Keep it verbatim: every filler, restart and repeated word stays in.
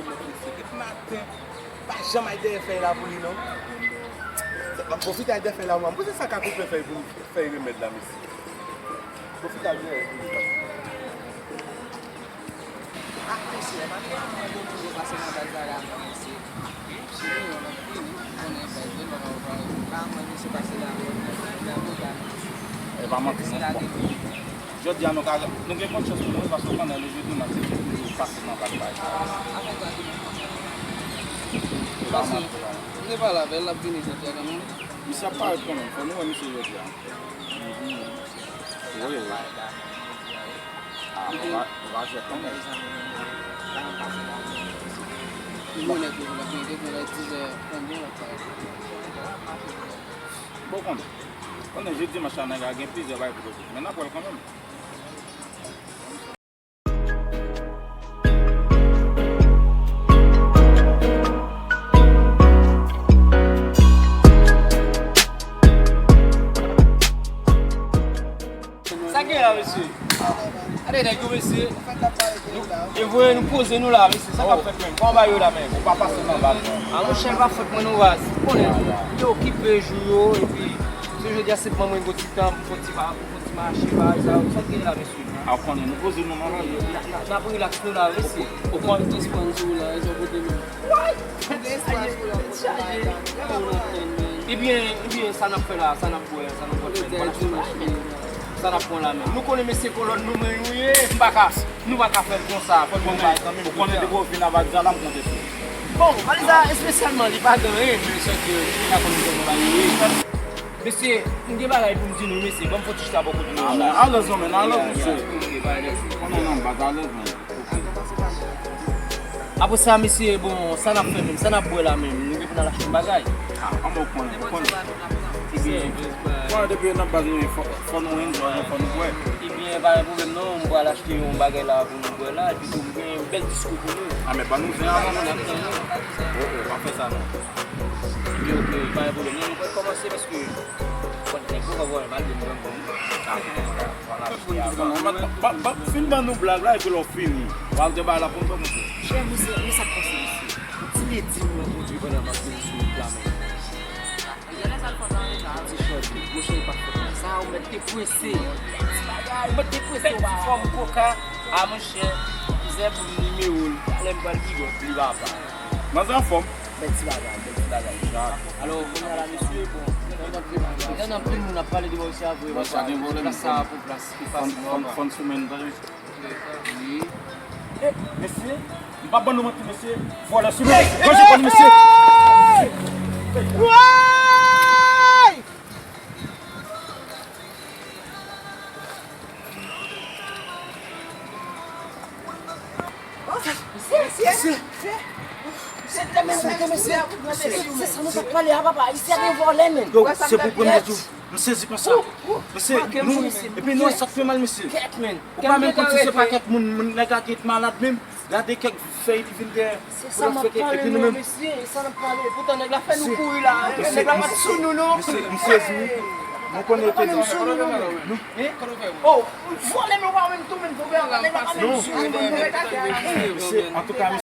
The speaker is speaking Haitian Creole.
Depi maten, pa janm al dèyè fèy la pou li, non. Pwofite al dèyè fèy la, ou menm. Poze sa ka koupe fèy pou li, fèy remèd la, mesye. Pwofite al dèyè pou li, pase. Ah, mesye, pa gen anyen de moun yo pase nan baz la, la, non, mesye. Si gen yon lòt pi, wi, konnen fèy de lòt, pa mwen, mesye, pase la, la, la, la, la, mesye. E pa manti, non. Jodi a nou ka, nou gen bon chans pou nou, paske w konnen le jedi match se toujou pase nan bal bay. Paske m te pale avè l, l ap vini jodi a kanmenm. Misye ap parèt kanmenm, fò nou wè misye jodi a. Wi, wi. Ah, nou va, nou va jwèt kanmenm. Li konnen tou, l ap vini depi lè dizè konbyen l ap parèt. Bon, konnen. Konnen jodi match la, nèg la gen plizyè bagay pou l jwe. Men n ap wè l kanmenm. Sa gen la, mesye? Gade nèg yo, mesye. Nou, e vre, nou poze nou la, mesye. Sa k ap fèt menm? Kòman bagay yo la menm? Ou pa pase nan bal, non. A, monchè, pa fòt mwen, non, baz. Ou konnen tou. Yo okipe jou yo, epi se jodi a, se pou mwen, gwo ti tan, pou fè ti ba, pou fè ti mache, bagay sa yo. Sa k gen la, mesye? A, ou konnen, nou poze nou, manman. N, n, n ap rilaks nou la, mesye. Ou konnen. Ebyen, ebyen, sa n ap fè la, sa n ap bwè, sa n ap pran la menm. Sa n ap pran la menm. Nou konnen mesye kolòn nou menm nou ye, m pa ka, nou pa ka fè l konsa, fò n bon bagay kanmenm. Ou konnen depi w vin a valiz la, m konte sou ou. Bon, valiz la espesyalman, li pa gen anyen, men sèke li pa konn konnen bagay yo ye. Mesye, m gen bagay pou m di nou, mesye, ban m fè yon ti chita bò kote nou la. Alèz, non, men alèz, mesye. Konnen non, baz alèz, non. Apre sa, mesye, bon, sa n ap fè menm, sa n ap bwè la menm, nou gen pou n al achte yon bagay. Ah, an bon, konnen, konnen. Ebyen, konnen depi n ap baz nou, fò, fò nou enjoy, fò nou bwè. Ebyen, pa gen pwoblèm non, m pral achte yon bagay la pou nou bwè la, epi tou m gen yon bèl diskou pou nou. Ah, men ban nou zen avan, non. Oh, oh, pa fè sa, non. Ebyen, ok, pa gen pwoblèm non, nou pral kòmanse paske, bon, nèg yo pa voye m al, nou pran pou nou. Ah. Ba, ba, fin ban nou blag la, epi lè w fini, w al gen bagay la pou nou fè konsa. Chè, men se, men sa k pase, mesye. Ti Ledi m rankontre pandan m ap vini sou wout la, men. Ti short, monchè, li pa fè konsa, ou mèt te prese. Ti bagay, ou mèt te prese, ou pa fòm koka. A, monchè, kouzen pou m nimewo l. Talè m pral big up li, papa. Manzè anfòm. Bèl ti bagay, bèl ti bagay. Alò, kounye a la, mesye, bon, gen anpil, gen anpil moun ap pale de Maurice a vre, papa. Plas sa a pou plas ki fasil, papa. Fòn sou men, tande. Wi. Eh, mesye, m pa ban nou manti, mesye. Vòlè sou nou, mesye. Manje kò nou, mesye. Woy! Mesye, mesye, mesye. Se sa nou t ap pale a, papa. Isi a gen vòlè, men. Yo, se pou premye jou. M sezi konsa. Mesye, nou, epi nou, sa k fè mal, mesye. Ou pa menm konn si se pa kèk moun, moun nèg la ki malad menm. Gade kèk fèy li vin dèyè. Se sa m ap pale, non, mesye, e sa n ap pale. Poutan nèg la fè nou kouri la. Nèg la pa t sou nou, non. Mesye, m sezi wi. Nou konnen ke nou. Oh, vòlè, men w pa menm tou menm, nèg la pa menm sou nou, non. Mesye, antouka,